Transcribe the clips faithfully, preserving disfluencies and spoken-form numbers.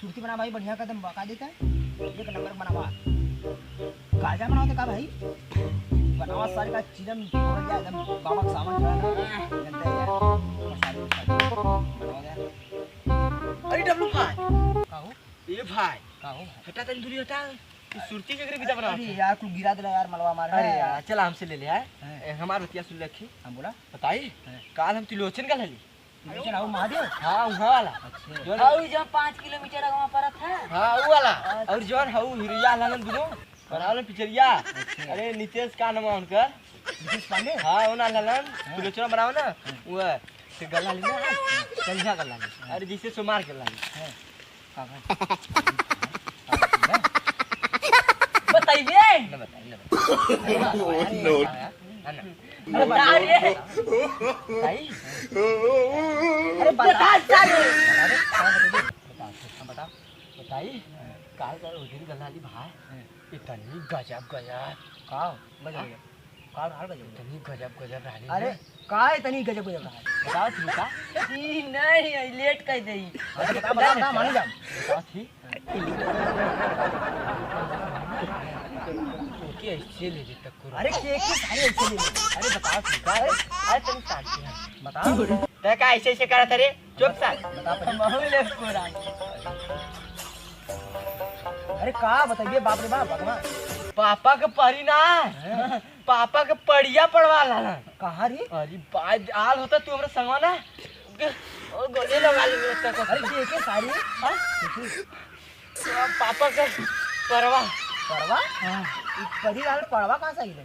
सुरती बना भाई, बढ़िया का एकदम बका देता है। एक नंबर बनावा। गाजा बनावा तो का भाई? बनावा सारे का चिलम बोल जाए एकदम बाबा के सावन चढ़ा था। जनता है यार। प्रसाद, प्रसाद। बनावा यार। अरे डब्लू भाई। का हो? ए भाई। का हो? हटा तनी दूरी हटा। तू सुरती के करे बिदा बनावा अरे था। यार, तू गिरा देला यार, मलवा मार। अरे यार, चला हमसे ले ले यार। हाँ। ए, हमार बतिया सुन ले अच्छी। हाँ, बोला। बताई? हाँ। काल हम त्रिलोचन का ले ली। त्रिलोचन, आओ महादेव? हाँ, उहाँ वाला। अच्छा। जो ना आओ, जहाँ पाँच किलोमीटर अगवा पड़त है। हाँ, ऊ वाला। अच्छा। और जौन हऊ हिरिया लालन दुनो, बनावलन पिक्चरिया। अच्छा। अरे, नितेश का नाम है उनकर? नितेश पांडे? हाँ, वो ना लालन, हाँ। त्रिलोचन बनाओ ना, हाँ। वो, तो गला ली ना, कलिया गला ली। हाँ। अरे, जैसे सोमार के लाली। हाँ। का भाई? बताइए। ना बताइए, ना बताइए। अरे, अरे, अरे, अरे, बता रे। बताई? अरे, बता। बता, सारे। बता दे, बता दे, बता दे। हाँ, बता। बताई? काल का वो दिन गला ली भाई। हाँ। इतनी गजब, गजब। का? गजब, हाँ? गजब। का हाल गजब? इतनी गजब, गजब रहली अरे, ना। का इतनी गजब, गजब रहली? बताओ थी का? ई नहीं, ई लेट कर दे। अच्छा, बता, बता, बता, मानी जाम। बताओ थी। ओके, ऐसे ले ले तक करो। अरे, के, के सारे ऐसे ले ले। अरे, बताओ, ठीक है। अरे, अरे, तुम शांति है। बताओ। तै का ऐसे, ऐसे करत रे? चुप सार। बता पहले। हम अहू ले कोरा। अरे, का बताइए, बाप रे बाप, भगवान। पापा के परी ना। हैं? पापा के पड़िया पड़वा लाला। कहाँ रे? अरे, बाज आल होता तू हमरा संगवा ना। ओ, गोली लगा ले मेरे तक। अरे, के, के सारी? हाँ? के, के? पापा का परवा। परवा? हाँ। ई परी लाल पड़वा कहाँ से आइले?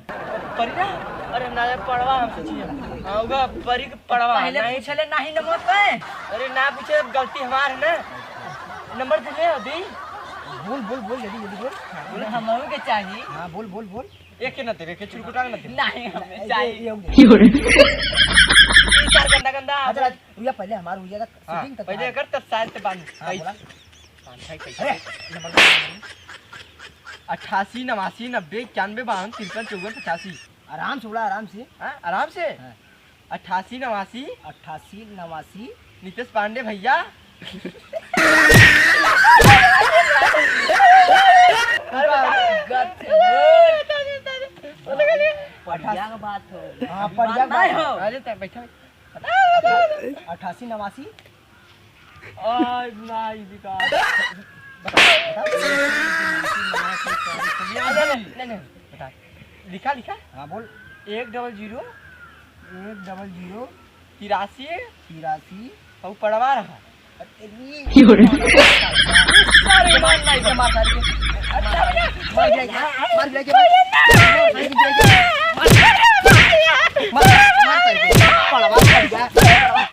परी ना? अरे ना, ये पड़वा हम सोचिए। हाँ, उगा परी के पड़वा। पहले नहीं। पूछले नहीं नंबर पे। अरे ना पूछे, अब गलती हमार है ना। नंबर दे ले अभी। बोल, बोल, बोल, जल्दी, जल्दी बोल। हाँ, बोल। हमहू के चाहिए। हाँ, बोल, बोल, बोल। एक के ना देवे, के चुरकुटा के ना देवे। नहीं, हमें ये, चाहिए। ये, ये, ये। ये सार गंदा, गंदा। अच्छा, राज, भैया, पहले हमार हो जाएगा, हाँ, setting तक पहले आ। कर, तब साइड से बांध। हाँ, कैसे? बोला। अरे, नंबर बता। अट्ठासी, नवासी, नब्बे, इक्यानवे, बावन, तिरपन, चौवन, पचासी। आराम से बोला, आराम से। हाँ, आराम से? हाँ। अट्ठासी, नवासी। अट्ठासी, नवासी। नितेश पांडे भैया। अरे, गलत से बोल। पढ़िया के बात हो। हाँ, पढ़िया के बात हो। अरे, तब बैठा। अट्ठासी, नवासी। आ, ना, ई विकास। बता, बता। नहीं, नहीं, नहीं, बता। लिखा, लिखा। हाँ, बोल। एक डबल जीरो। एक डबल जीरो। तिरासी। तिरासी। और पड़वा रहा। अरे, तेरी सारे मार नहीं, मार सारे। अच्छा, मार दिया, मार दिया, मार दिया, मार दिया।